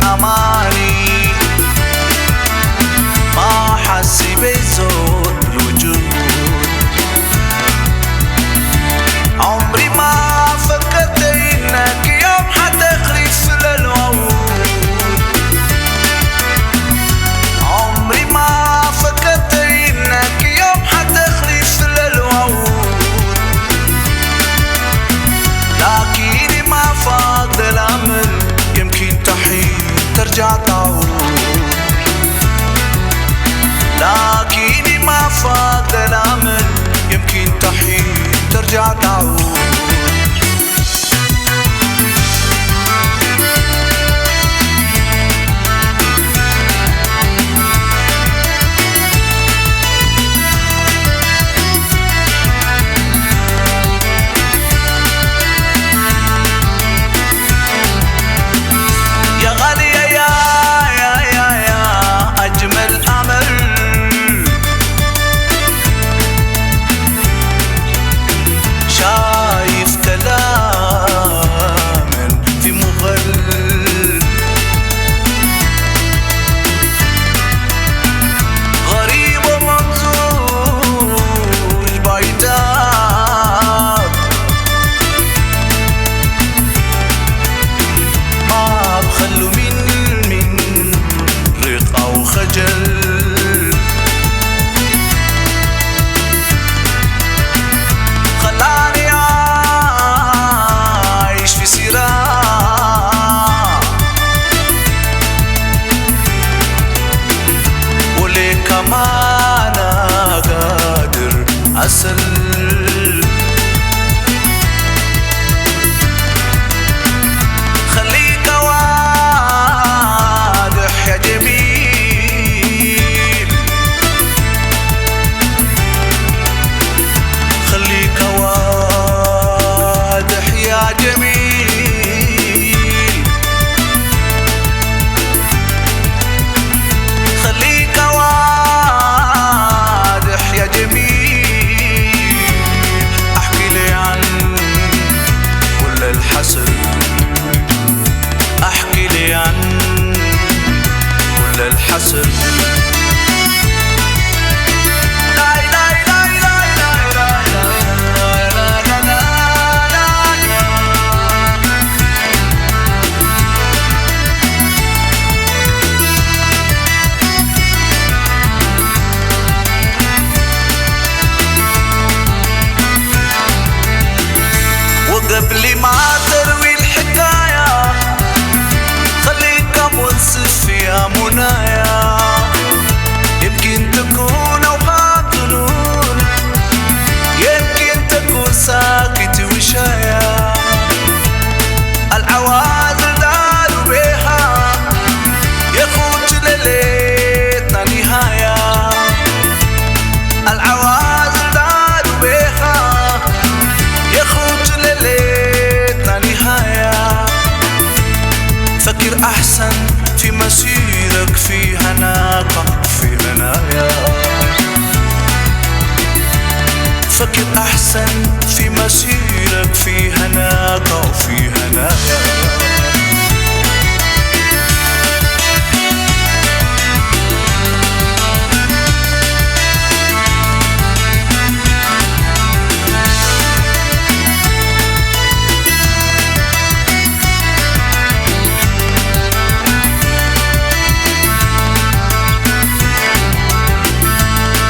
الأماني، ما حس بزور الوجود. عمري ما فكرت إنك يوم حتخلف للوعود، عمري ما فكرت إنك يوم حتخلف للوعود، لكني ما فاقد الأمل، يمكن تحين ترجع تعود. لكني ما فاقد الأمل، يمكن تحين ترجع تعود. يا غالية يا يا يا يا أجمل أمل، شايف كلام في مغل، غريب وممزوج بعتاب، ما بخلوا من رقة وخجل. خلاني عايش في صراع، وليه كمان قادر أسل. خليك واضح يا جميل، خليك واضح يا جميل، خليك واضح يا جميل. احكي لي عن كل الحصل، احكي لي عن كل الحصل. وقبل ما تروي الحكاية خليك منصف يا منايا، يمكن تكون أوهام ظنون، يمكن تكون ساكت وشايا. العوازل داروا بيها يخوت لليتنا نهاية، العوازل داروا بيها يخوت لليتنا نهاية. فكر أحسن في مسيرك، في هناك في هنايا. فكر أحسن في مسيرك، في هناك وفي هنايا.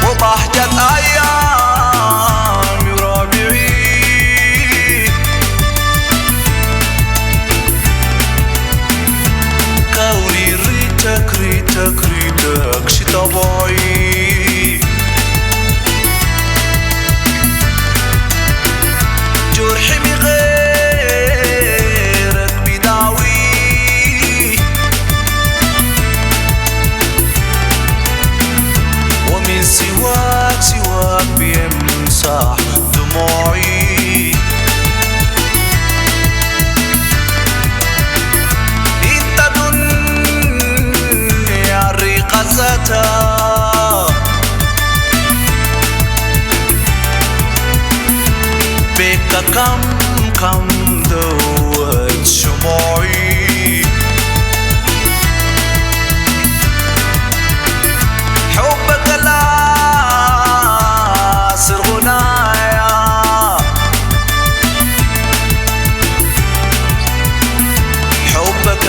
وبهجة أيام ربيعي،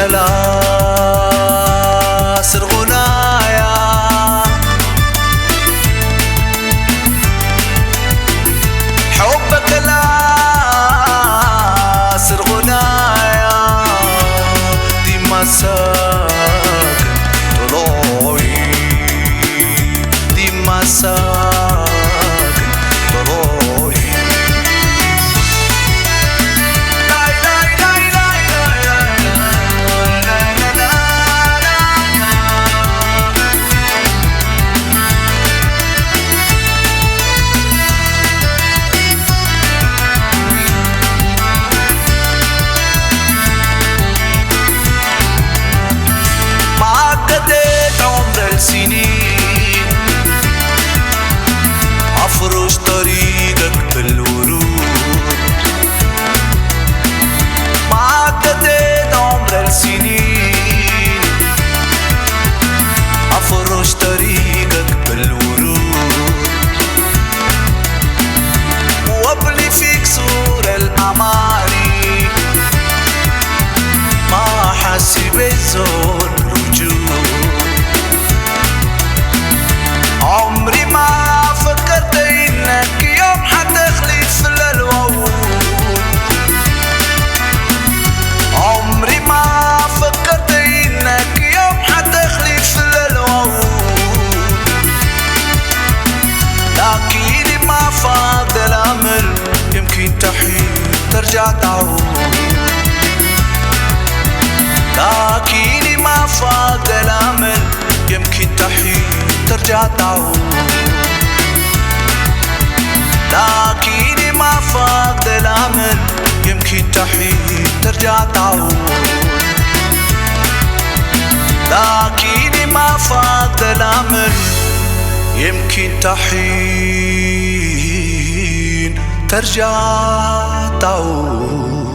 لا سر غنايا، حبك لا سر غنايا، ديما ساكن طلوعي، ديما ساكن طلوعي. سنين عفرش طريقك بالورود، معاك قضيت عمر السنين عفرش طريقك بالورود، وقبلي فيك صورة الأماري ما حسيب الزور الوجود. عمري ما فكرت انك يوم حتخلف للوعود، عمري ما فكرت انك يوم حتخلف للوعود، لكن ما فاض الامل يمكن تحين ترجع تعود، لكن ما فاض الامل يمكن تحين ترجع تعود، لكن ما فاقد الامل يمكن تحين ترجع تعود، لكن ما فاقد الامل يمكن تحين ترجع تعود.